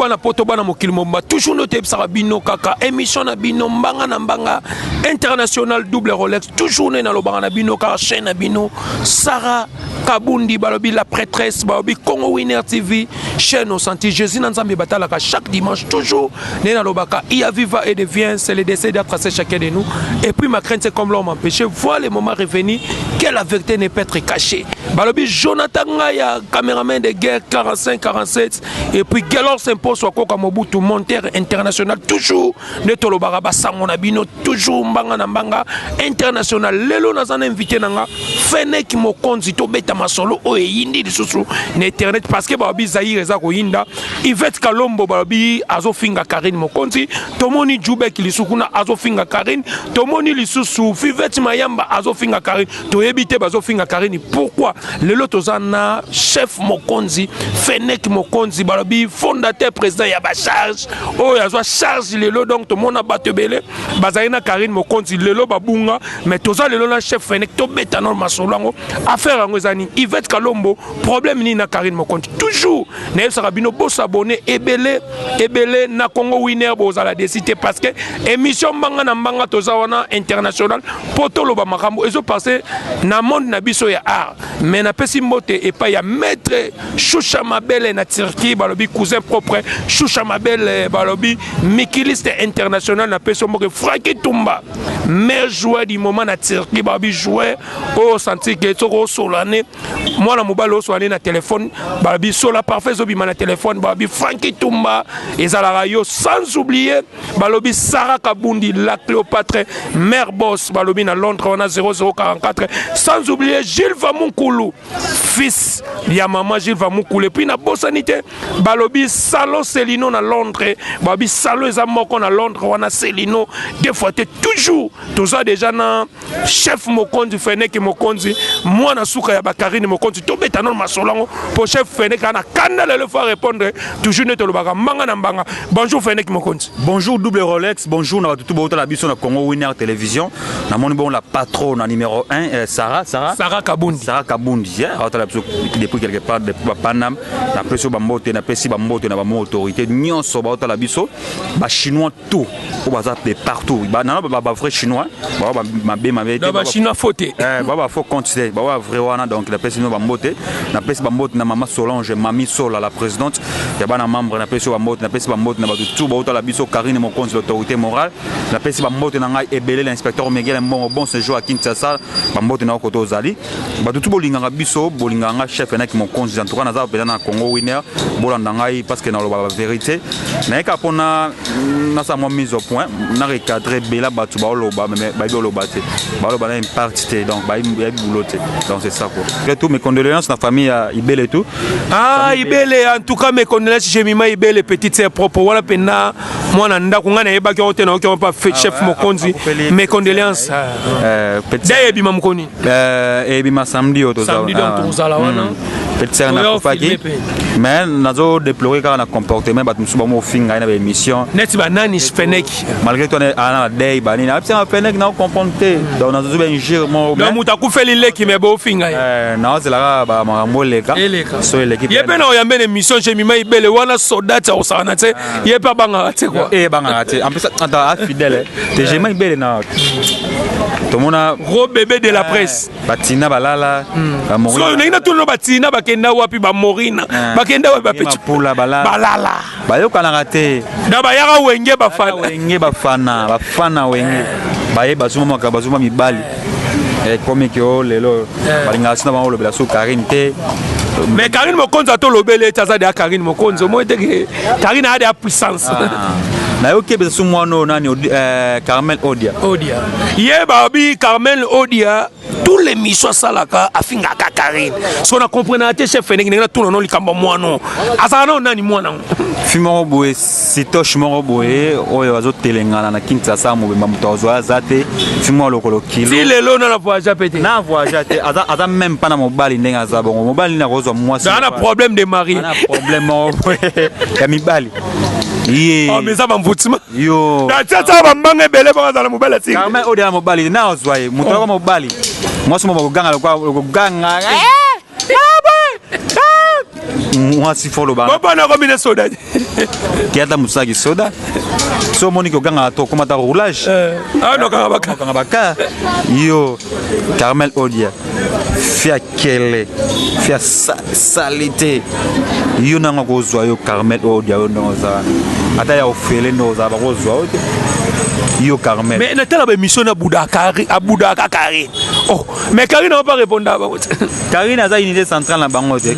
Bana poto, bana mokili mobimba, toujours nde toyebisaka bino kaka émission na bino Mbanga na Mbanga International, Double Rolex. Toujours nde nalobaka na bino kaka chaîne na bino, Sara Kabundi, balobi la prêtresse, balobi Congo Winner TV, chaîne osanti Jésus na Nzambe batalaka chaque dimanche. Toujours nde nalobaka, il viva et devient, c'est le décès d'être chacun de nous. Et puis ma crainte, c'est comme l'homme empêché, voit le moment revenu que la vérité ne peut être cachée. Balobi Jonathan Ngaya, caméraman de guerre 45 47, et puis Gelor s'impose, Wakoka Mobutu, monteur international. Toujours nde tolobaka basango na bino, toujours Mbanga na Mbanga International. Lelo naza na invité na nga, Fenek Mokonzi. Tobeta masolo oyo eyindi lisusu na internet, parce que balobi Zaire eza koyinda. Ivete Kalombo, balobi azofinga Karine Mokonzi. Tomoni Jubek lisusu kuna azofinga Karine. Tomoni lisusu Fivete Mayamba azofinga Karine. Toyebi te bazofinga Karine pourquoi. Lelo toza na chef Mokonzi, Fenek Mokonzi, balobi fondateur, président ya bacharge oyo azwa charge lelo. Donc tomona bato ebele bazali na Karine Mokonzi, lelo babunga, mais toza lelo na chef Fenek. Tobeta nano masolo yango. Affaire yango eza nini? Ivete Kalombo, problème nini na Karine Mokonzi? Toujours nayebisaka bino, bosabonner ebele ebele na Congo Winner, bozala déçus te, parce que émission Mbanga na Mbanga, toza wana international mpo toloba makambo ezopasse na monde na biso ya art. Mais napesi mbote epai ya maître Shusha Mabele na Turquie, balobi cousin propre Shusha Mabele, balobi mikiliste international. Napesi yo mboke, Franki Tumba, meilleur joueur du moment na Turquie. Balobi joueur oyo osanti ke soki osola ne mwana mobali, osola ne na telefone, balobi sola parfait ezobima na telefone. Balobi Franki Tumba ezalaka yo. Sans oublier, balobi Sara Kabundi, la Cléopâtre, mère boss, balobi na Londres wana 0044. Sans oublier Gilles Vamunkulu, fils ya mama Gilles Vamukulu. Et puis nabosani te, balobi salon Celino na Londres. Balobi salon eza moko na Londres wana, Celino deux fois te. Toujours toza déjà na chef Mokonzi, Feneki Mokonzi, mwana suka ya bakarine Mokonzi. Tobeta nano masolo yango po chef Feneki ana kanda lelo, faut répondre. Toujours nde tolobaka Mbanga na Mbanga. Bonjour Feneki Mokonzi. Bonjour Double Rolex, bonjour na batutu botala biso na Congo Winner Télévision. Namoni bon la patronne na numéro 1, Sarah, Sarah. Sarah Kabundi. Sarah Kabundi, yeah, otala biso depuis quelque part, depuis ba Panam. Napesi bambote, napesi bambote na bamo autorité nyonso baotala biso, ba chinois tout oyo baza de partout. Ba nana ba vrai chinois, ba ba mabe mabe te. Ba chinois faux te. Eh, ba faux compte te, ba ba vrai wana. Donc napesi bino bambote. Napesi bambote na mama Solange, Mami Sola, la présidente ya bana membre. Napesi bambote, napesi bambote na bato tout baotala biso. Karine Mokonzi, l'autorité morale, napesi bambote na ngai ebele. L'inspecteur Miguel Mbongo, bon séjour à Kinshasa, bambote na yo koto ozali. Bato tu bolingaka biso, bolingaka nga chef Enaki Mokonzi. En tout cas naza mpenza na Congo Winner, bolanda ngai parce que naloba bavérité. Nayeka mpona nasala mwa mise au point, na recadre ebela bato baoloba, mais bayebi oloba te, baoloba na impact te, donc bayebi boulot te. Donc c'est ça quoi. Tout mes condoléances na famille ya Ibele et tout. Ah, Ibele, en tout cas mes condoléances. Jemima Ibele, petite sœur propre wana mpena mwana ndako. Ngai nayebaki yango te, nayoki yango mpa chef Mokonzi. Mes condoléances. Da ebima mokoni? Ebima samedi oyo. Samedi, donc tozala wana. Petite sœur nakufaki, mais nazo déplorer kaka na comportement bato mosusu bango ofinga ye na baémission. Neti banani, Feneki? Malgré to ana na dei banini abisanga Feneki, nao comprendre te, donc nazozo bainjure moko. Donc moto akufeli leki, me bofinga ye. Naozelaka bamakambo eleka. Eleka. So eleki. Ye mpe na oyambe na émission, Jemima Ibele wana, sodat akosaka na te, ye mpe abangaka te quoi. E ebangaka te, en plus ata afidèle te. Jema Ibele na tomona. Gros bébé de la presse. Batina balala. So ndenge natuna, batina bakenda wapi? Bamorina bakenda wapi? Bapepula balala. Balala. Bayokanaka te. Na bayaka Wenge, bafana. Wenge, bafana, bafana Wenge baye bazuma maka, bazuma mibali ekomi ke o lelo balingaka sina bango olobela so Karine te. Mais Karine Mokonzi atolobeli ete aza deya Karine Mokonzi, omoi teke Karine aya deya puissance. Nayoki ebeza so mwana oyo nani, Carmel Odia. Odia ye, babi Carmel Odia, tous les missions asalaka afingaka Karine. So na comprenaka te, chef ndenge ndenge natuna no likambo mwana azalaka nao nani, mwana? Fi moko boye, sitoche moko boye oyo azotelengana na Kinshasa mobimba, moto azwa aza te. Fi moko lokolo kilo. Ti lelo na voyage pe te. Na voyage te, aza même pas na mobali. Ndenge aza bongo, mobali nini akozwa mwasi? Na problème de mari. Na problème moko boye ya mibali ye. Oh, mais eza bamvutima. Yo. Atiatia bambanga ebele bongo azala mobali atingi. Carmen oyo na mobali na azwa ye moto aka mobali, mwasi moko koganga lokwa koganga. Mwasi fo loba. Bopana komi na soda. Ki ata mosaki soda. So omoni kokangaka to okoma ta roulage. Eh, ah no kanga baka. Kanga baka. Yo Carmel Odia. Fia kele. Fia salite. Yo nanga kozwa yo Carmel Odia yo ndongo za. Ata ya ofele ndo za bakozwa yo te. Yo Carmel. Mais natala ba émission na Boudakari, Aboudaka Karine. Oh, mais Karine n'a pas répondu à bango. Karine aza unité centrale na bango te.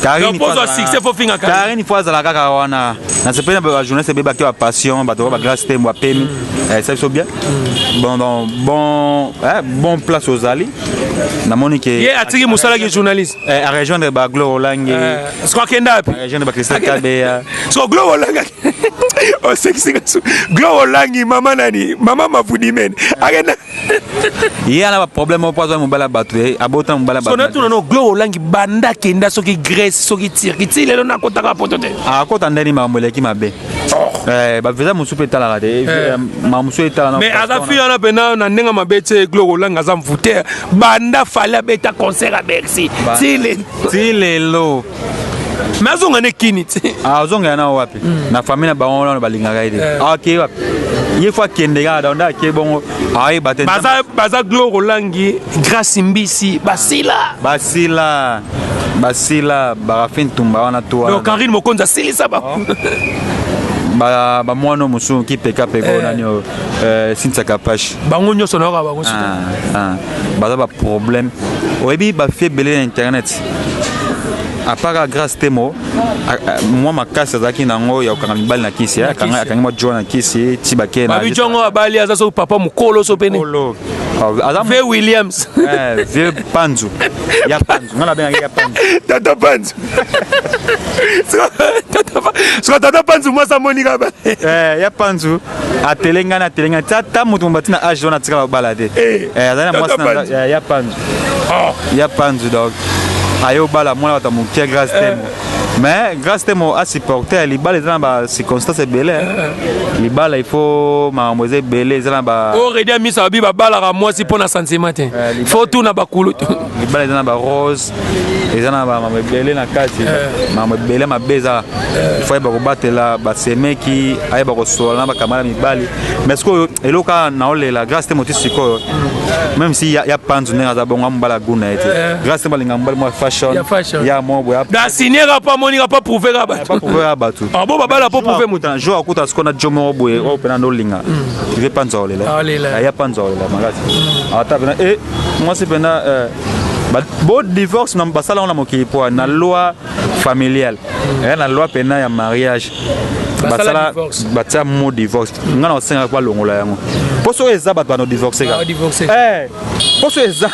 Karine faut succès faut finga Karine. Karine faut azala kaka wana. Na sepeli na ba journaliste ebebaki ba passion bato ba grâce te mbwa pemi. Eh, ça biso bien. Bon bon bon eh, bon place ozali. Namoni ke Ye atiki musala ki journaliste. Eh, a rejoindre ba Glo Olangi. Eh, siko akenda wapi? A rejoindre ba Christian Kabeya. Siko Glo Olangi. Osekisi nga su. Glo Olangi mama nani? Mama Mavudimene. Akenda Ye ana ba problème moko azwa mobali ya bato eh, abota mobali ya bato. Sona tuna no Glo Olangi banda kenda soki Grèce soki Turquie ti lelo nakotaka poto te. Akota ndeni makambo eleki mabe. Oh. Eh, ba visa mosusu mpe etalaka te. Eh, makambo mosusu etala na Mais aza fille wana pena na ndenge mabe te. Glo Olangi aza mvute banda Fally abeta concert à Bercy. Ti lelo. Ti lelo. Mais azonga ne kini ti. Ah, azonga na wapi? Na famille na bango wana balingaka ye te. Ah, ake wapi? Ye faut akende kaka donc nde ake bongo ayeba te. Baza baza Glo Olangi, Grace Mbisi, basila. Basila. Basila Barafin Ntumba wana to wana. Donc Karine Mokonzi asilisa ba. Ba ba mwana mosusu kipeka peka eh. Nani oyo eh, Cynthia Kapash. Bango nyonso nayoka bango ah, ah. Baza ba problème. Oyebi ba fille ebele na internet. À part Grâce Temo, mwa makasi azalaki nango ya kokanga mibali na kisi, akangi mwa jo na kisi ti bake na babi jongo abali aza so papa mokolo so pene aza Vieux Williams. Eh, vieux Panzu ya Panzu nga nabengaki ya Panzu. Tata Panzu. Siko tata Panzu mwasi amoni kaka. Eh, ya Panzu atelengani atelengani tata moto mobati na age wana atikala kobala te. Eh, eh, azali na tata mwasi na Panzu. ya Panzu. Oh. Ya Panzu donc aye obala mwana bato ya moke Grâce Temo. Mais Grâce Temo asupporte libala eza na ba circonstance ebele. Libala il faut makambo eza ebele eza na ba oyo Redi Amisa babi babalaka mwasi mpo na sentiment te. Faut tuna bakulu. Libala eza na ba rose eza na ba makambo ebele na kati, makambo ebele mabe eza. Il faut ayeba kobatela basemeki, ayeba kosola na bakamara mibali. Mais sikoyo eloko kaka naolela Grâce Temo ti sikoyo, même si ya, ya Panzu ndenge aza bongo amobala goût na ye te. Grâce Temo alinga mobali mwa fashion Ya fashion. Ya mwa boye Da signera pa moninga pa prouver ka bato. Pa prouver ya bato. Ah bo babala po prouver moto. Jour akuta sikoyo na jo moko boye oyo mpena ndolinga ve Panzu aolela. Aolela. Ya Panzu aolela makasi ata mpena e mwasi mpena eh, bo divorce na basala yango na mokili po na loi familiale, na loi mpena ya mariage Basala basala divorce. Batia mot divorce. Nga na osengaka balongola yango mpo soki eza bato bano divorce Ah, kaka. divorce. Eh, mpo soki eza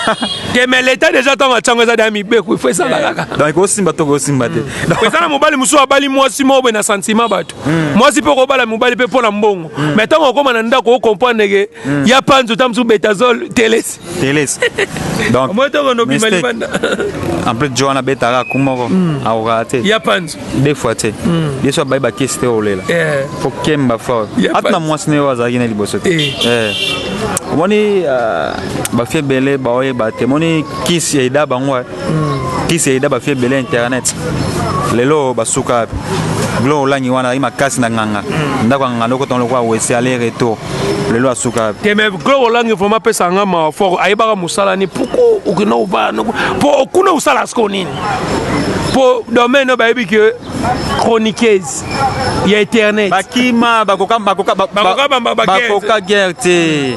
Te mais l'état déjà ntango atiango eza da mibeko il faut esala kaka. Donc ekosimba to kosimba te. Donc, eza na mobali mosusu abali mwasi moko boye na sentiment bato. Mwasi mpe okobala mobali mpe mpo na mbongo, mais ntango okóma na ndako ocomprendre ke ya Panzu ta mosusu betazol telesi. Telesi donc Omoi ntongo nobima mistake. libanda. En plus jo wana abetaka ku moko akokaka te. Ya Panzu. Deux fois te ye so abayi bakesi te olela. Eh. Fo kemba fort. Ya ata na Panzu. mwasi ne oyo azalaki na liboso te. Eh. Eh. Omoni bafille ebele baoyeba te omoni kisi aida bango eh. Kisi aida bafille ebele ya internet lelo basuka wapi? Glo Olangi wana azalaki makasi na nganga ndako ya nganga ndokotanga lokola wese aller retour lelo asuka wapi? Te mais Glo Olangi vraiment apesaka nga mawa fort. Ayebaka mosala ni pourquoi okenda ovaa po okuna osala siko nini po domaine oyo bayebi ke chroniqueuse ya internet. Bakima bakoka bakoka Bakoka bamba ba guerre. Bakoka guerre te.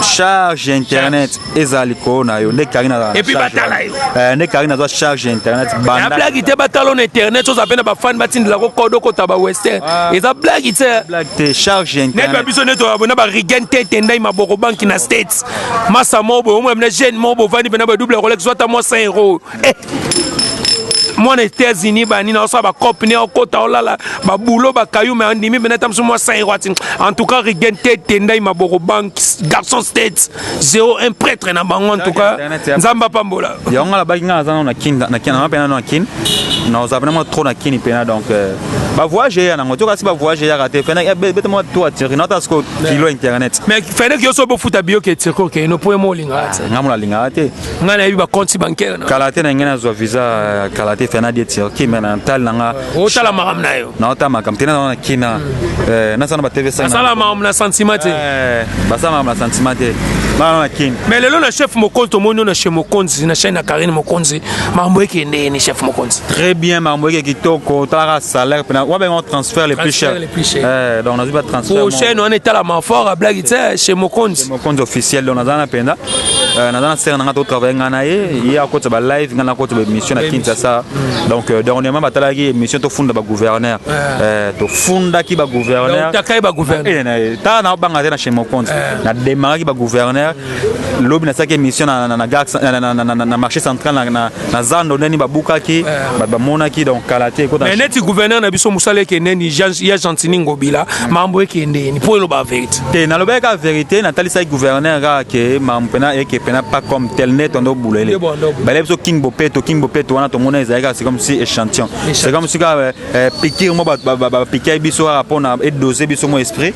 Charge ya internet ezala likolo na yo nde Karine azala na Et puis charge batala wana. yo. Eh, nde Karine azwa charge ya internet Ya banda blague te batala na internet oza mpe na bafani batindelako kode okota ba western eza blague te. Blague te charge ya Net ba internet. biso neti na barigen te tendai maboko banki na States masa moko boye omona na jeune moko bovandi mpena ba double Rolex zwata mwa 100 euro eh. Mwana États-Unis banini osala bacope ne okota olala babulo bakayu me andimi mpena ta mosu mwa 100 euro ati. En tout cas rigen te tendai maboko banki garçon States 01 prêtre na bango en tout cas Internet ya- Nzambe apambola. Yango nga nalobaki nga naza nano na Kini na Kini na pena na Kini naozala pena mwa trop na Kini pena donc bavoyage eya nango toka si bavoyage eyaka te fena bete mwa tour atiri naota siko kilo internet. Mais feneki yo so bofuta biyoke tirko okende po ye mo olingaka te. Nga mo nalingaka te. Ngai nayebi bacompte bancaire na Kala te na ngai nazwa visa kala te. Fernand Turquie, mais na tali nanga. Otala makambo na yo. Na otala makambo te, naza na kina, nasala na ba TV5. Asala makambo na sentiment te. Basala makambo na sentiment te, bana na kini. Mais lelo na chef Mokonzi, tomoni na chez Mokonzi, na chaîne ya Karine Mokonzi, makambo ekende ni, chef Mokonzi? Très bien, makambo eke kitoko. Otalaka salaire mpena wabenga transfert les plus cher. Les plus cher. Donc nazwi ba transfert. Po chaîne wana etalama fort, ablaki te, chez Mokonzi. Mokonzi officiel. Donc naza na mpenza, naza na sere nanga, totravaille ngai na ye. Ye akota ba live, ngai nakota ba émission na Kinshasa. Donc dernièrement batalaki émission tofunda bagouverneur, tofundaki bagouverneur. Takai bagouverneur. Tala, na obanga te na chez Mokonzi, na démarraki bagouverneur. Lobi nasalaki émission na marché central, na zando ndeni babukaki, bato bamonaki. Donc kala te. Mais neti gouverneur na biso, mosala ekende ya Gentini Ngobila, mambo ekende ni mpo eloba vérité? Te, nalobaki kaka vérité. Natalisaki gouverneur kaka ke mambo mpena eke mpena pas comme tel nde tondo bulele bale biso King Bopeto. King Bopeto wana tomona ezalaki kaka, c'est comme si échantillon, c'est comme si kaka piqûre mo bapiquaki biso kaka mpona edose biso mo esprit.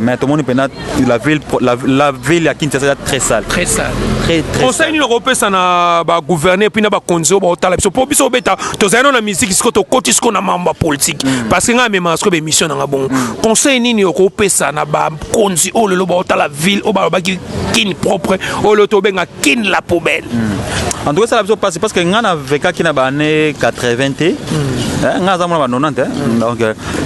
Mais tomoni mpena la ville ya Kinshasa eza très sale. Très sale. Très, très. Conseil nini okopesa na bagouverneur mpe na bakonzi oyo baotala biso? Mpo biso obeta, tozali no na misiki, sikoyo tokoti sikoyo na mambo ya politike, parce que ngai amemaka sikoyo baémission nanga bongo. Conseil nini okopesa na bakonzi oyo lelo baotala ville oyo balobaki Kin propre, oyo lelo tobenga Kin la poubelle? En tout cas, esala biso mpasi, parce que ngai navekaki na baannée 80 te. Ngai aza mona ba 90, donc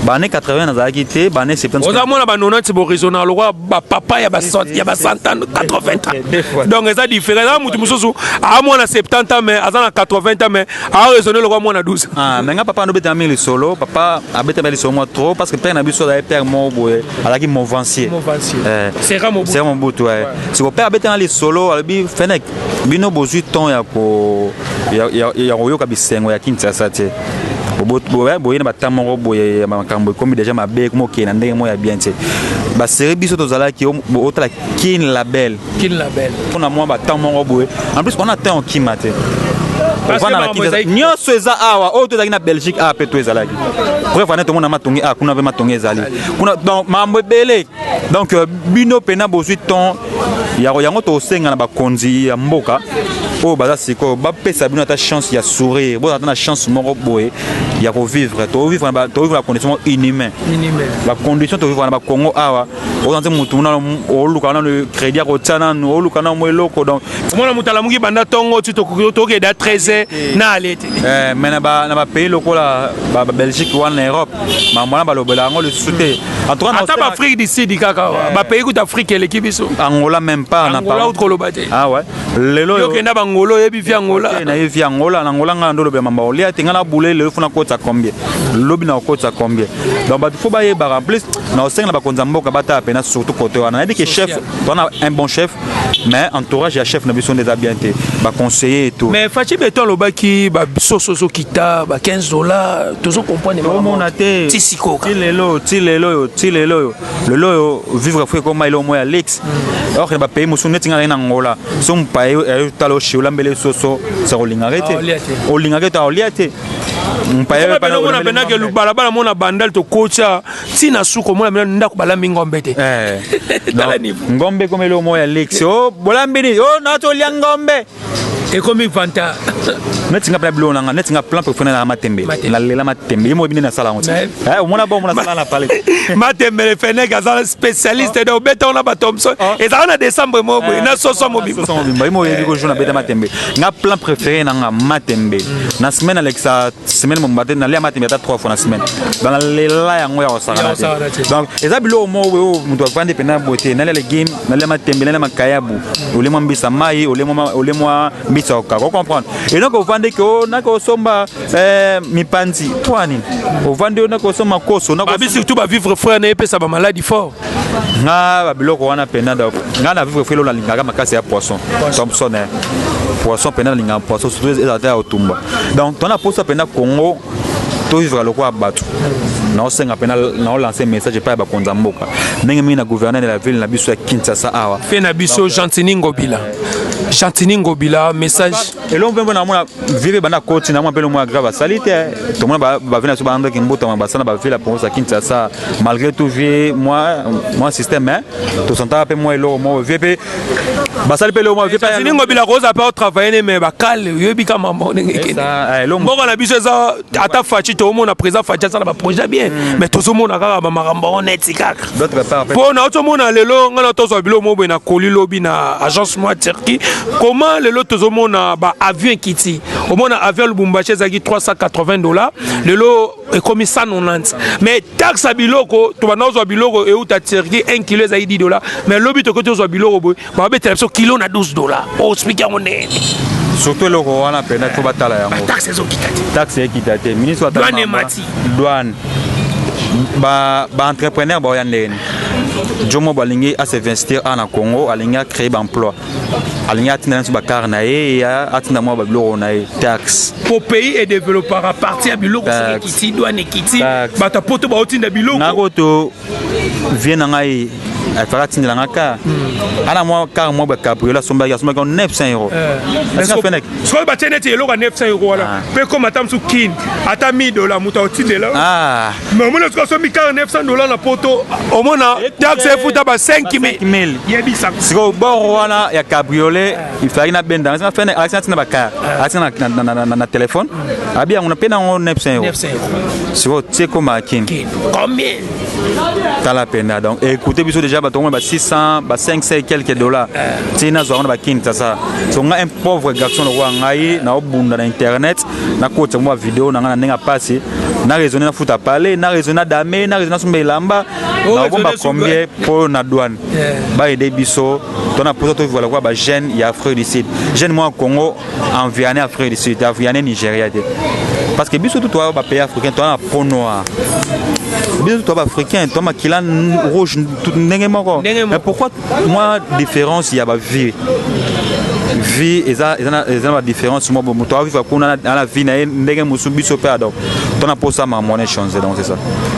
baannée 80 nazalaki te, baannée 70. Oza mona ba 90, boraisonnaka lokola bapapa ya ba 100 ans, 80 ans. Donc eza différent. Eza mutu mosusu amwana 70 ans, mais aza na 80 ans, mais araisonne lokola mwana 12. Ah, mais nga papa andobetama mingi lisolo. Papa abetama lisolo mwa trop, parce que père na biso azali père moko boye, azalaki mouvancier. Sera. Mobutu. Siko père abetanga lisolo, alobi: "Fenek, bino bozwi temps ya koyoka bisengo ya Kinshasa te. Boye na bata moko boye ya makambo ekomi déjà mabe, ekomi okende na ndenge moko ya bien te. Basere biso tozalaki otala Kin la belle." Kin la belle. Mpona mwa batemps moko boye, en plus on a temps okima te, nyonso eza awa. Oyo to ezalaki na Belgique awa mpe to ezalaki preuve ane, tomona matonge awa, kuna mpe matonge ezali kuna. Donc makambo ebele. Donc bino mpena bozwi temps yango. Tosenga na bakonzi ya mboka oyo baza sikoyo, bapesa bino ata chance ya sourire, bozala ata na chance moko boye ya kovivre. Tovivre na condition moko inhumain, bacondition tovivre na bakongo awa. Oza nte motu nano oluka nano crédit ya kotia, nanu oluka nano mo eloko. Donc omona moto alamuki banda ntongo ti tokenda 13 na ale te. Mais na bapays lokola babelgique wana, na Europe, makambo wana balobela yango lisusu te. En tout cas, ata baafrique du Sud kaka, bapays kuta Afrique eleki biso. Angola même pas. Angola uti koloba te. Ah ouais, lelo okenda bangola, oyebi vi Angola. Nayebi vi Angola. Na Angola, ngai ndolobela mamba olia te. Ngai nabule lelo, funa kotisa combien, lobi na kokotisa combien. Donc bato fo bayebaka. En plus, na osenga na bakonzi ya mboka batala pena surtout côté wana. Nayebi ke chef towana un bon chef, mais entourage ya chef na biso nde eza bien te, baconseiller et tout. Mais Fatshi Béton alobaki basoso ozokita ba 15 $, tozocomprendre. Omona te. Ti sikoyo. Ti lelo, ti lelo oyo, ti lelo oyo, lelo oyo vivre fo ekoma eloko moko ya luxe. Or na bapays mosusu, neti ngai na Angola, so mopaye ayotala oshi olambeli soso, sa olingaka te, olingaka te, olia te. Omona mpenake balabala, mona Bandal, tokotya ntina suka, omona mena ndako balambi ngombe te. Ngombe ekomi eloko moko ya luxe. O bolambi nini? O nati olia ngombe. Ekomi vanta. Neti nga mpena biloko nanga, neti nga plan préféré nanga matembe. Nalela matembe. Ye moko yebi nde nasala yango te. Omona bon, omona sala na pale. Matembele, Fenek aza spécialiste de obeta wana bathomson, ezala na décembre moko boye na soso mobimba. Mobimba. Ye moko yebi ko jour nabeta matembe. Nga plan préféré nanga matembe. Na semaine, alekisa semaine mobimba te, nalia matembe ata trois fois na semaine. Donc nalela yango ya kosakana te. Donc eza biloko moko boye oyo moto avandi mpena boye te. Nalia legume, nalia matembe, nalia makayabu, olie mwa mbisa mai, olie mwa mbisa okaka, ocomprendre. Eloko ovandi ke naki osomba mipanzi po nini, ovandi oyo naki osomba koso. Babi surtout bavivre frère na epesa bamaladi fort. Nga babiloko wana mpena, donc nga na vivre frère, oyo nalingaka makasi ya poisson thomson. Poisson mpena nalingaka poisson, surtout ezala te ya kotumba. Donc tona posa mpena Congo tovivre lokola bato. Naosenga mpena, naolance message epai ya bakonzi ya mboka, ndenge mingi na gouverneur de la ville na biso ya Kinshasa awa. Fe na biso Gentini Ngobila. Gentiny Ngobila, message. Eloko mpe namona vive banda koti namona mpe lomo ya grave asali te. Tomona bavie na biso bandaki mbotama basala bavie la province ya Kinshasa, malgré tout vie moi moi système, hein, tosantaka mpe mwa eloko moko vie mpe basali mpe eloko moko vie. Gentiny Ngobila koza mpe otravaille ne, me bakale oyebi ka mambo ndenge ekende. Mboka na biso eza ata Fatshi, toomona président Fatshi asala baprojet bien, mais tozomona kaka bamakambo yango neti kaka mpo na tozomona lelo. Ngai na tozwa biloko moko boye na koli lobi na agence mwa Turquie. Comment lelo tozomona baavion ekiti? Omona avion Lubumbashi ezalaki 380 $, lelo ekomi 190. Mais taxe ya biloko, tobanda kozwa biloko euta Turquie, 1 kilo ezalaki 10 $, mais lobi tokoki tozwa biloko boye, babetela biso kilo na 12 $. Oexpliquer yango ndenge? Surtout eloko wana mpenza fo batala yango. Taxe ezokita te. Taxe ekita te, ministre. Douane emati. Douane, baentrepreneur baoya ndenge jomo balingi as'investir a na Congo, alingi acréer baemploi, alingi atinda nyonso bacar na ye, atinda mwa babiloko na ye, taxe. Po pays edéveloppaka parti ya biloko soki ekiti, douane ekiti, bato ya poto baotinda biloko. Nakoto vie na ngai afaka atindela nga car, ana mwa car mwa bacabriolet, asombaki 900 €. Soki batie neti eloko ya 900 € wana mpe koma ata mosu kine ata 1000 $, moto aotindela. Mais omona soki asombi car 900 $ na poto, omona taxe efuta ba 5000, yebisa. Sikoyo bor wana ya cabriolet ifalaki nabenda alakisi natinda bacar, alakisi na telefone abi yango mpe nango 900 €. Sikoyo tie koma kine. Combien? Tala penda. Donc écoutez, biso déjà bato ba 600, ba 500 et quelques dollars ti nazwa wana bakini tasa. So nga un pauvre garçon lokola ngai, naobunda na internet, nakotisa mwa video na ngai na ndenge ya pasi, na raisonne nafuta pale, na raisonne na dame, na raisonne nasomba elamba, naobomba combien mpo na douane? Baaider biso to na posa tovivala kwa bajeune ya Afrique du Sud, jeune mwa Congo enviane Afrique du Sud, enviane Nigeria te, parce que biso tu toa bapays africain, toa na peau noire, biso toa baafricain, toa makila rouge ndenge moko. Mais pourquoi mwa différence ya bavie? Vie eza na badifférence moko. Moto avivre kuna na vie na ye ndenge mosusu, biso mpe. Donc to na posa makambo wana échange, donc c'est ça.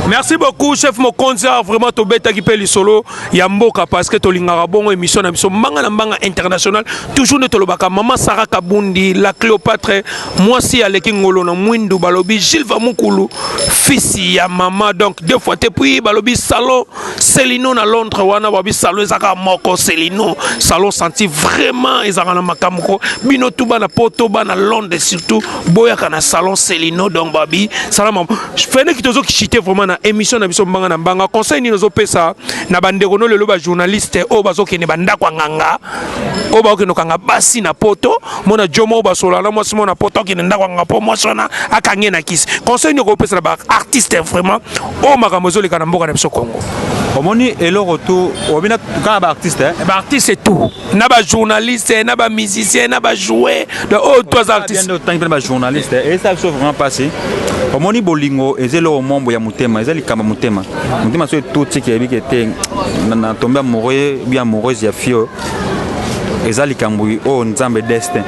Merci beaucoup, chef mokonzi. Vraiment tobetaki mpe lisolo ya mboka parce que tolingaka bongo. Émission na biso Mbanga na Mbanga International, toujours nde tolobaka mama Sara Kabundi, la Cléopâtre, mwasi aleki ngolo na mwindu. Balobi Gilles Vamukulu, fils ya mama, donc deux fois te. Puis balobi salon Celino na Londres wana, babi salon ezaka moko Celino salon senti vraiment ezalaka na makambo ko bino tu bana poto, bana Londres surtout, boyaka na salon Celino. Donc babi salama feneki. Tozokishite vraiment na émission na biso Mbanga na Mbanga. Conseil nini ozopesa na bandeko no lelo, bajournaliste oyo bazokende bandako ya nganga, oyo bakokende kokanga basi na poto? Mona jomo oyo basola na mwasi mo na poto, akende ndako ya nganga mpo mwasi wana akangi na kisi. Conseil nini okopesa na baartiste vraiment oyo makambo ezoleka na mboka na biso Congo? Omoni eloko tu obina kaka baartiste. Baartiste tout, na bajournaliste, na bamusicien, na bajoueur, donc oyo to aza artiste. Otangi mpe na bajournaliste, eza biso vraiment mpasi. Omoni, bolingo eza eloko mombo ya motema, eza likambo ya motema. Motema so etotiki, yebi ke te na tombe amoureux bien amoureuse ya fille oyo, eza likambo oyo Nzambe destin.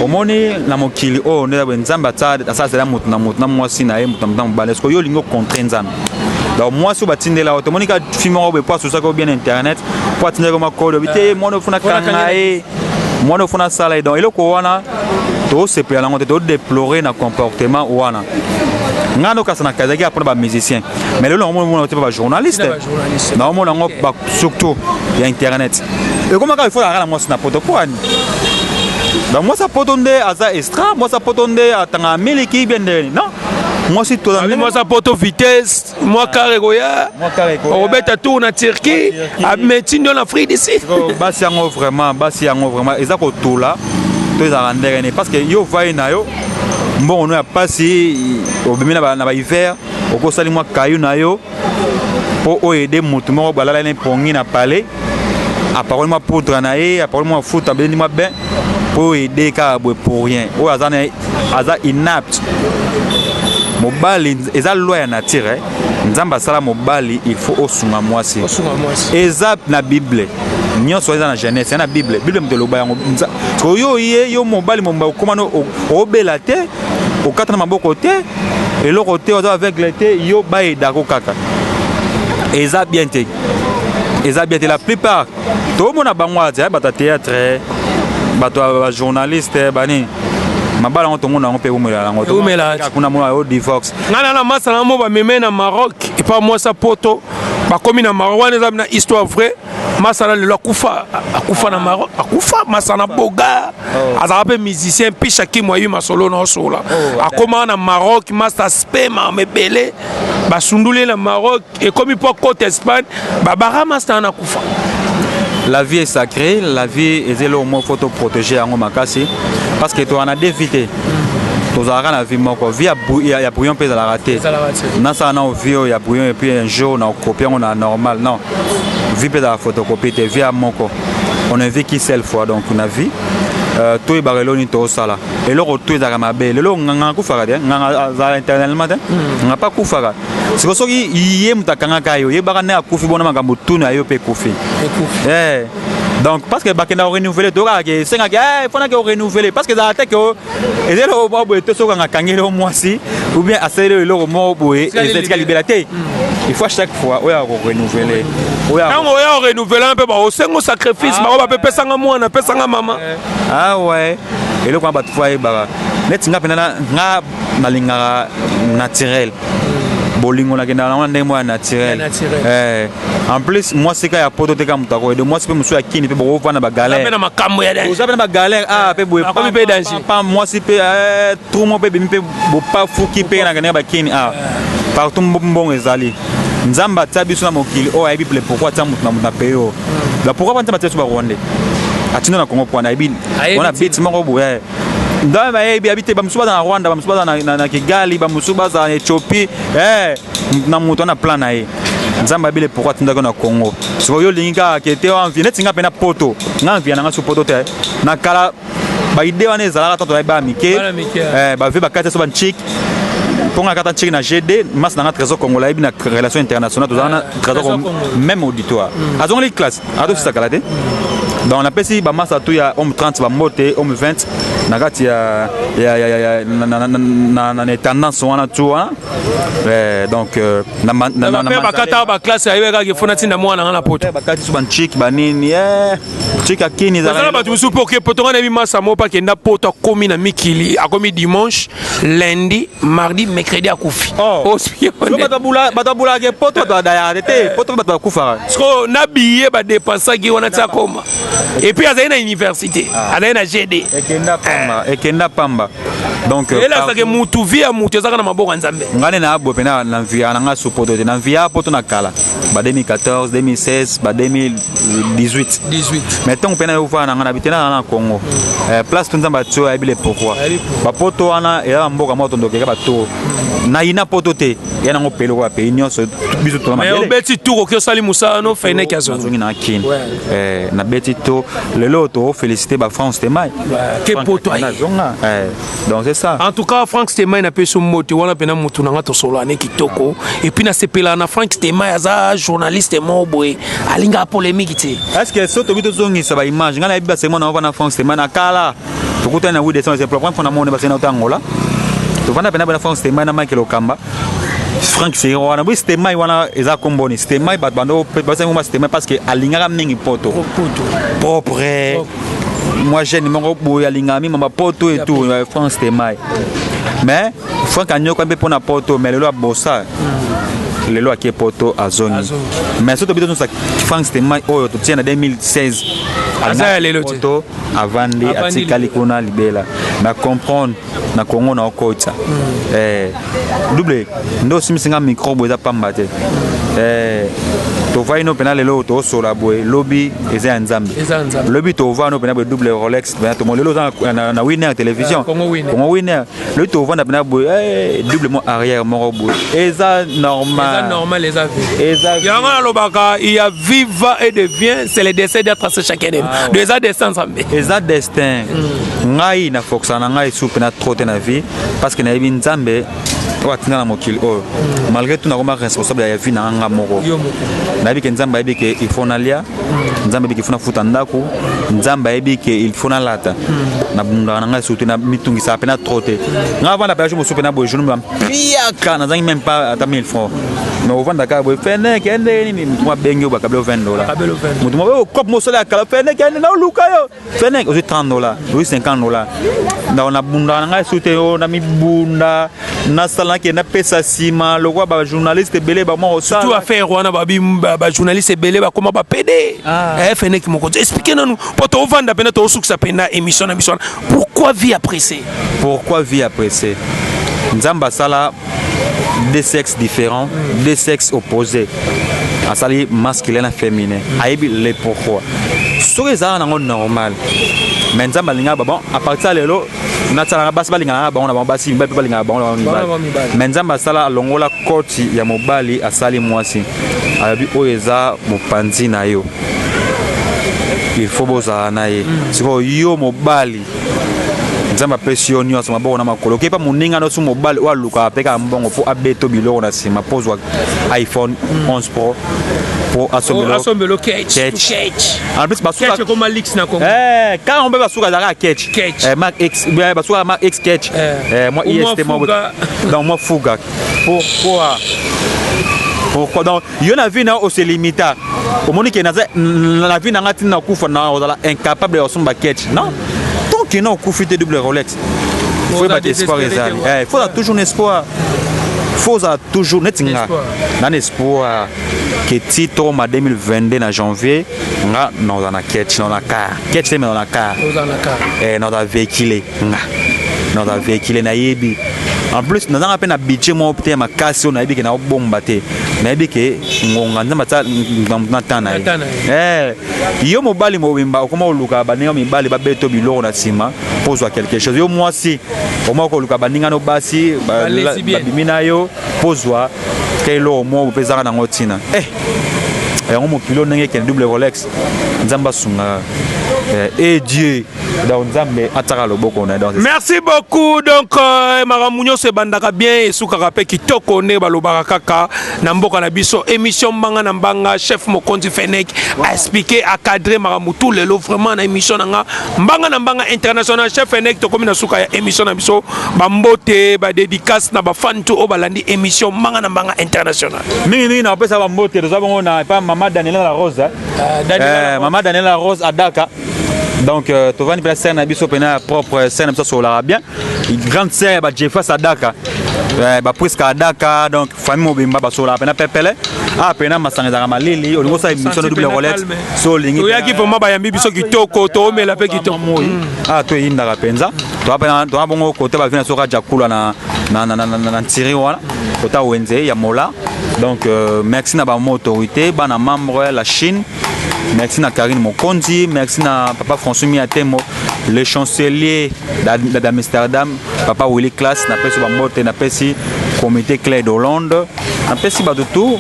Omoni, na mokili oyo nde boye Nzambe asalasela moto na moto na mwasi na ye, moto na moto na mobali. Est-ce yo olingi ocontre Nzambe? Donc mwasi oyo batindela yo, tomoni ka fille moko boye po asosaki yo bien internet, po atindaki yo makolo, obi te mwana ofuna kanga ye, mwana ofuna asala ye. Donc eloko wana tosepela nango te, todéplorer na comportement wana. Ngai nokasa na kazaki mpona bamusicien, mais lelo naomona te mpe bajournaliste, naomona yango surtout ya internet ekomaka. Il faut kaka na mwasi na poto po ani? Donc mwasi ya poto nde aza extra, mwasi ya poto nde atangaka miliki bien ndeni? Non, mwasi. Mwasi ya poto vitesse, mwa car ekoya, okobeta tour na Turquie, ametindi yo na Afrique du Sud. Basi yango vraiment, basi yango vraiment eza kotula to ezalaka ndenge nini? Parce que yo vai na yo mbongo no ya pasi, obimi na bahiver, okosali mwa kayu na yo mpo oyo ede motu moko balala na mpongi na palais, apakoli mwa poudre na ye, apakoli mwa futa, abendi mwa bain mpo oyo ede kaka boye pour rien. Oyo aza aza inapte. Mobali eza loi ya nature, eh? Nzambe asala mobali, il faut osunga mwasi. Eza na Bible nyonso, eza na Genèse, eza na Bible. Bible moto eloba yango. Oyo ye yo mobali momba okóma no obela te, okata na maboko te, eloko te, oza aveugle te, yo bayedako kaka. Eza bien te, eza bien te. La plupart toomona bango aza bato ya théâtre. Bato ya bajournaliste banini, mabala yango tomona yango mpe ewumela yango. Ewumela te. Kuna mona yo divorce. Ngai na masa na mo bameme na Maroc epa mwasa poto, bakomi na Maroc wana, eza na histoire vrai. Masala lelo akufa, akufa na Maroc, akufa masana boga. Azalaka mpe musicien pisha kimwa ayi masolo na osola. Akómaka na Maroc, masa spema ebele, basunduli ye na Maroc, ekomi mpo akota Espagne, babara masa wana, akufa. La vie est sacrée, la vie eza eloko moko faut toprotéger yango makasi, parce que toza na deux vie te, tozalaka na vie moko. Vie ya brouillon mpe ezalaka te. Ezalaka te. Nasala nao vie oyo ya brouillon et puis un jour na okopie yango na normal, non. Vie mpe ezalaka photocopie te, vie ya moko, on ne vit qu'une seule fois. Donc na vie, toyebaka eloko nini toosala. Eloko to ezalaka mabe lelo, nganga akufaka te, nganga azala éternellement te, nganga mpe akufaka. Siko soki ye moto akangaka yo, yebaka nde akufi, bona makambo tuna yo mpe ekufi. Ekufi. Donc parce que bakenda korenouveler, tokaka ke esengaki fonaki korenouveler, parce que ezala te ke eza eloko moko boye te. Soki akangeli yo mwasi ou bien asaleli yo eloko moko boye, eza etika libela te. Il faut à chaque fois oyo akorenouveler oyo. Ntango oya orenouveler mpe baosengo sacrifice, bango bapepesanga mwana, pesanga mama. Ah ouais, eloko wana bato fo ayebaka. Neti nga mpena nga nalingaka naturel, bolingo nakendaka nango na ndenge moko ya naturel. Ya naturel. En plus mwasi ka ya poto te, ka moto akoyede mwasi mpe mosusu ya kini mpe bokovanda bagalère. Mpe na makambo ya danger. Oza mpe na bagalère, ah mpe boye. Bakomi mpe danger. Pa mwasi mpe trou moko mpe ebimi mpe bopafuki mpe na ndenge bakini. Ah, partout mbongo ezali. Nzambe atia biso na mokili oyo, ayebi le pourquoi atia moto na moto na pays oyo. La pourquoi nzambe atia biso barwandais, atinda na Congo pwana ayebi. Ayebi. Wana ntina. Biti moko boye, nzambe ayebi abi te. Bamosusu baza na Rwanda, bamosusu baza na Kigali, bamosusu baza na Éthiopie. Na moto wana plan na ye, nzambe ayebi le pourquoi atindaki na Congo. Sikoyo yo olingi kaka ke te envie neti nga mpe na poto, nga envie na nga so poto te. Na kala baide wana ezalaka tanto toyebi bana mike. Bana mike. Bavie bakati so banchik mpo nga kata nchiki na GD, masi na nga Trésor Congo ayebi na relation internationale, tozala na Trésor Trésor Congo, Congo. même auditoire azongeli classe, atosisa te. Donc napesi bamasa tu ya homme 30 bambote, homme 20 na kati ya na tendance wana tu wana. Donc na mpe bakata baclasse, ayebi kaka efona ntinda mwana nga na poto. Bakati so banchik banini, chik akini. Ezala bato mosusu mpe oke poto. Nga nayebi masa moko mpe akenda poto, akomi na mikili, akomi dimanche, lundi, mardi, mercredi akufi. Oh. Bato abulaka poto, bato badayaka te poto, mpe bato bakufaka. Siko na billet badépensaki wana ti akoma, et puis azali na université, azali na GD. Ekenda pamba, ekenda pamba. Donc elakisaka mutu, vie ya mutu ezaka na maboko ya Nzambe. Ngai nde na boye mpena na mvia na ngai su poto te. Na mvia poto na kala ba 2014, 2016, ba 2018. 18. Mais ntango mpena yovanda na ngai na bitena na Congo, place to Nzambe atio, ayebi le pourquoi. Ayebi pourquoi. Bapoto wana eza bamboka moko tondokeka bato nayina poto te, ya nango pele okoya pays nyonso, biso tona mais mabele. Obeti tour, oki osali mosala no feneki azongi. Nazongi na Kini. Ouais. Nabeti to lelo tofélicité bafrance temai. Ke poto aye. Nazonga. Donc c'est ça. En tout cas Frank Stemay, napesi mbote wana mpena motu na nga, tosolola ne kitoko. Et puis nasepelaka na Frank Stemay, aza journaliste moko boye alingaka polémique te. Est ce que so tobi tozongisa baimage, ngai nayebi basemo na wana France Tema na kala, tokutani na 8 décembre, c'est la première fois namoni basena ota Angola, tovanda pena bana France Tema na Michael Okamba. Frank seri wana boyi Stemai wana eza komboni Stemai, bato bando basangi ma Stemai parce que alingaka mingi poto. Poto. Propre moi jeune moko boye alingaka mingi mama poto et tout, Frank Stemai. Mais Frank anyoka mpe mpona poto, mais lelo abosa, lelo ake poto, azongi. Azongi. Mais so tobi tozongisa Frank Stemai oyo totia na 2016. Aza ya lelo te. Poto avandi. Avandi. Atikali kuna libela na comprendre na Kongo na okota. Double nde osimbisi nga micro boye, eza pamba te. Tovai no mpena lelo tosola boye, lobi eza ya Nzambe. Eza ya Nzambe. Lobi tovanda no mpena boye, double Rolex mpena tomo lelo oza na Winner Télévision. Ah, Congo Winner. Congo Winner. Lobi tovanda mpena boye, double mo arrière moko boye, eza Eza normal. Normal, eza vie. Eza vie. Yango nalobaka, il y a vie, va et devient, c'est le destin d'être tracé chacun de nous. Donc eza destin Nzambe. Eza destin. Ngai na fokisa na ngai esu mpena trop te na vie, parce que nayebi Nzambe oyo atinda na mokili oyo. Malgré tout nakoma responsable ya vie na nga moko. Yo moko. Nayebi ke Nzambe ayebi ke il faut nalia, Nzambe ayebi ke il faut nafuta ndako, Nzambe ayebi ke il faut nalata. Nabundaka na ngai surtout, na mitungisaka mpena trop te. Ngai avanda mpe mosusu mpena boye, jour bampiaka, nazangi même pas ata 1000 francs, mais ovanda kaka boye, fene kende nini, motu mo abengi yo, bakabeli yo 20 $. Bakabeli yo 20. Motu mo oyo cope mosala ya kala, fene kende naoluka yo, fene ozwi 30 $, ozwi 50 $. Donc nabundaka na ngai surtout te oyo na mibunda nasala, nakende napesa nsima lokola bajournaliste ebele bamwa tout kosala. Affaire wana, babi bajournaliste ebele bakóma bapede. Feneki Mokonzi, explique nanu mpo toovanda mpena, toosukisa mpena émission na biso wana. Pourquoi vie appréciée? Pourquoi vie appréciée? Nzambe asala deux sexes différents, deux sexes opposés, asali masculin na féminin. Ayebi le pourquoi. Soki ezalaka nango normal, mais Nzambe alingaka bon, à partir ya lelo nasalaka basi balingaka bango na bango basi, mibali mpe balingaka bango na bango Bango mibali. mibali. Mais Nzambe asala, alongola koti ya mobali, asali mwasi, alobi oyo eza mopanzi na yo, il faut bozala na ye. Sikoyo yo mobali, Nzambe apesi yo nyonso, maboko na makolo, okepa moninga nyonso mobali oyo alukaka mpe kaka mbongo mpo abeta biloko na nsima, mpo ozwa iPhone 11 Pro, mpo asombelo. Asombelo ketch. Ketch. Ketch. En plus basuka Ketch ekoma lix na Congo. Eh, kaka mpe basuka azalaka ketch. Ketch. Eh, Mark X, bien, basuka Mark X ketch. Eh. Eh, moi Ou moi IST moi. Fuga. Donc moi fuga. Pourquoi? Pourquoi? Donc yo na vie na yo ose limita, omoni ke naza na vie na nga ntina kufa na ozala incapable ya kosomba ketch. Non, tant que na okufi te, double Rolex, faut yeba espoir ezali. Eh, faut toujours un espoir, faut ozala toujours neti nga na espoir ke ti tokoma 2022 na janvier, nga naozala na ketch, na car ketch te, me na car, naozala véhicule, nga naozala véhicule. Nayebi en plus nazanga mpe na budget moko te ya makasi oyo nayebi ke naobomba te. Nayebi ke ngonga Nzambe atia na temps na ye. Yo mobali mobimba okoma koluka baninga mibali babeto biloko na nsima mpo ozwa quelque chose. Yo mwasi okoma koluka baninga no basi babimi na yo mpo ozwa ka eloko moko mpe ezaka nango ntina. Yango mokili oyo ndenge ekende, double Rolex, Nzambe asungaka e Dieu, donc Nzambe atiaka loboko na. Donc merci beaucoup. Donc makambo nyonso ebandaka bien, esukaka mpe kitoko, nde balobaka kaka na mboka na biso. Émission Mbanga na Mbanga, chef mokonzi Fenek aexpliqué, acadré makambo tout lelo vraiment na émission na nga Mbanga na Mbanga International. Chef Fenek, tokomi na suka ya émission na biso. Bambote, badédicace na bafan tu oyo balandi émission Mbanga na Mbanga International. Mingimingi na bapesa bambote, toza bongo na epa mama Daniela La Rose, mama Daniela La Rose Adaka. Donc tovandi mpena sere na biso mpena propre, sere na biso asololaka bien, grande sere ya bajefas Adaka, bapriska Adaka. Donc famille mobimba basololaka mpena pepele. Ah, mpena masanga ezalaka malili, olingi osala émission na double Rolex so olingi. Toyaki vraiment, bayambi biso kitoko, toomela mpe kitoko. Moi ah, toyindaka mpenza, toa bongo kote bavi na soka jakula na ntiri wana kota wenze ya mola. Donc merci na bamo autorité, bana membre la Chine, merci na Karine Mokonzi, merci na papa François Miatemo, le chancelier d'Amsterdam, papa Willy Class, napesi bambote, napesi comité Claire d'Hollande, napesi bato tu,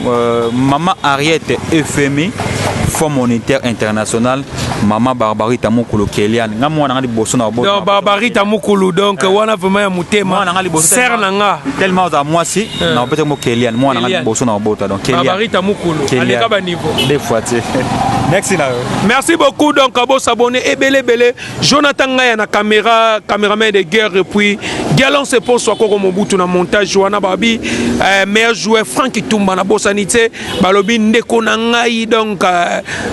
mama Ariette FMI, Fonds monétaire international, mama Barbarita Mokolo Kelian, nga mwana nga liboso na. Donc Barbarita Mokolo, donc wana vraiment ya motema ser na nga. Tellement oza mwasi na opesa mo Kelian, mwana nga liboso na obota, donc Kelian Barbarita Mokolo aleka ba niveau. Deux fois te. Merci na yo. Merci beaucoup. Donc abo s'abonner ebele ebele. Jonathan Ngaya na caméra, caméraman de guerre, et puis Galon Sepo Swakoko Mobutu na montage wana. Babi meilleur joueur Frank Tumba na bosani te, balobi ndeko na ngai. Donc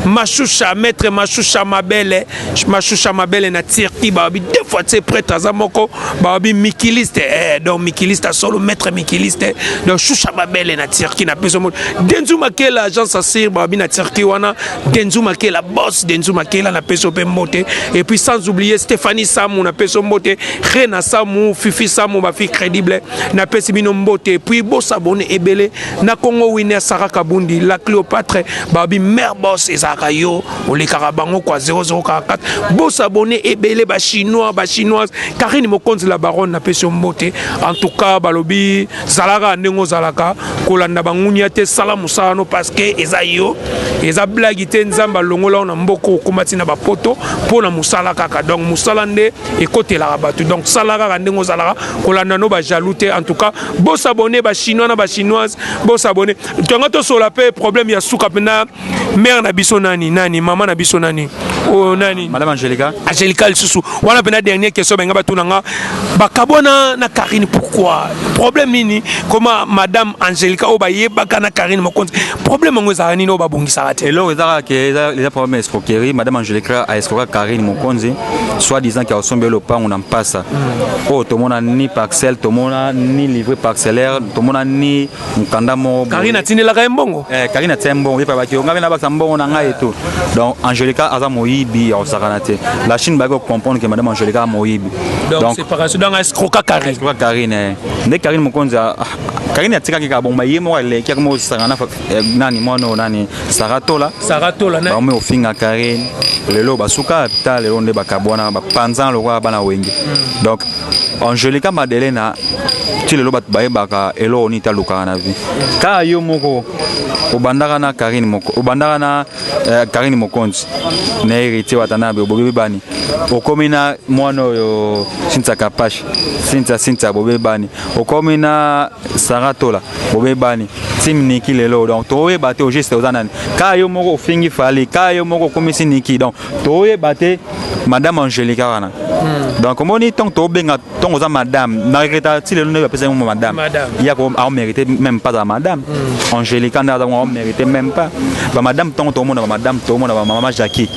Mashusha, maître Mashusha Mabele, Mashusha Mabele na Turquie, babi deux fois te, prêtre aza moko, babi mikiliste, donc mikiliste solo, maître mikiliste, donc Shusha Mabele na Turquie na peso mo Denzu Makela, agence Asir, babi na Turquie wana Denzu Makela, boss Denzu Makela na peso pe mbote. Et puis sans oublier Stéphanie Samu na peso mbote, Rena Samu, Fifi Samu, ba fille crédible na pesi bino mbote. Et puis bo s'abonner ebele na Congo Winner, Sarah Kabundi la Cléopâtre, babi mère boss. Boss ezalaka yo, olekaka bango kwa 0044. Bosabone ebele, bachinois, bachinoise. Karine Mokonzi la baronne, napesi yo mbote. En tout cas balobi zalaka ndenge ozalaka, kolanda bangunia te, sala mosala no, parce que eza yo, eza blague te. Nzambe alongola yo na mboka, okóma ntina bapoto mpo na mosala kaka. Donc mosala nde ekotelaka bato. Donc sala kaka ndenge ozalaka, kolanda no bajaloux te. En tout cas bosabone, bachinois na bachinoise, bosabone. Tonga tosola mpe problème ya suka mpena mare na biso, nani nani, mama na biso nani, oyo nani? Madame Angelica. Angelica lisusu wana mpena. Dernière question, benga batuna nga bakabwana na Karine pourquoi? Problème nini? Koma madame Angelica oyo bayebaka na Karine Mokonzi, problème yango ezalaka nini oyo babongisaka te? Eloko eza kaka ke eza problème ya escroquerie. Madame Angelica aescroka Karine Mokonzi, soit disant ke asombi ye lopango na mpasa oyo. Tomona ni parcelle, tomona ni livret parcellaire, tomona ni mokanda moko boye. Karine atindelaka ye mbongo. Karine atia mbongo, ye pabaki yo, ngai mpe nabakisa mbongo na ngai eto. Donc Angelica aza moyibi ya kosakana te. La Chine bayaki kocomprendre ke madame Angelica aza moyibi. Donc séparation, donc escroka Karine. Escroka Karine, eh. Nde Karine Mokonzi, Karine atikaki kaka bongo, ye moko aleki akoma kosangana nani, mwana oyo nani, Sara Tola. Sara Tola na bakomi kofinga Karine. Lelo basuka ta, lelo nde bakabwana, bapanzana lokola bana wenge. Donc Angelica Madelena, ti lelo bato bayebaka eloko nini talukaka na vie. Kaka yo moko obandaka na Karine moko, obandaka na Karine Mokonzi na Héritier Watanabe, bobebani. Okomi na mwana oyo Cynthia Kapash, Cynthia, Cynthia, bobebani. Okomi na Sara Tola, bobebani. Team Niki lelo, donc toyeba te au juste oza nani. Kaka yo moko ofingi Fali, kaka yo moko okomisi Niki. Donc toyeba te madame Angelica wana. Donc omoni, ntango tobenga, ntango oza madame na regreta ti lelo nde bapesa yango madame. Madame. Ya ko aomérite même pas za madame Angelica, nde aza aomérite même pas bamadame. Ntango tomona bamadame, tomona bamama Jackie,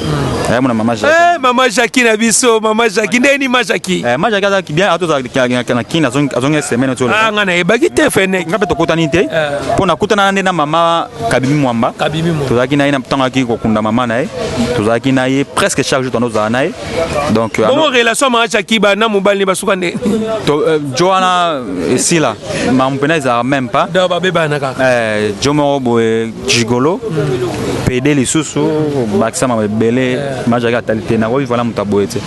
ayamona mama Jackie. Eh, mama Jackie na biso, mama Jackie ndeni, ma Jackie. Ma Jackie azalaki bien, atozala na Kini, azongi semaine to. Ah, nga nayebaki te fenek. Nga mpe tokutani te, mpo nakutana nde na mama Kabimi Mwamba. Kabimi Mwamba. Tozalaki na ye na ntango ayaki kokunda mama na ye, tozalaki na ye presque chaque jour, tando tozala na ye. Donc bongo relation mama Jackie ba na mobali ne basuka nde? Jo wana esila, makambo mpena ezalaka même pas. Donc babebana kaka. Jo moko boye gigolo pede lisusu, bakisa mama ebele. Majaki atali te, nakoki voilà moto aboye te.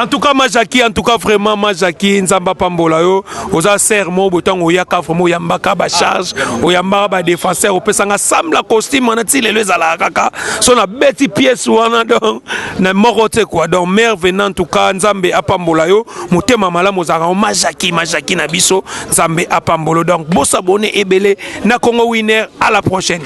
En tout cas, ma Jackie, en tout cas vraiment, ma Jackie, Nzambe apambola yo. Oza ser mo boye, ntango oyaka vraiment oyambaka bacharge, oyambaka badéfenseur, opesanga sambla costume wana ti lelo ezalaka kaka so nabeti pièce wana. Donc na moko te quoi. Donc mère venant, en tout cas Nzambe apambola yo, motema malamu ozalaka ngo. Ma Jackie, ma Jackie na biso, Nzambe apambola. Donc bosabone ebele na Congo Winner. À la prochaine.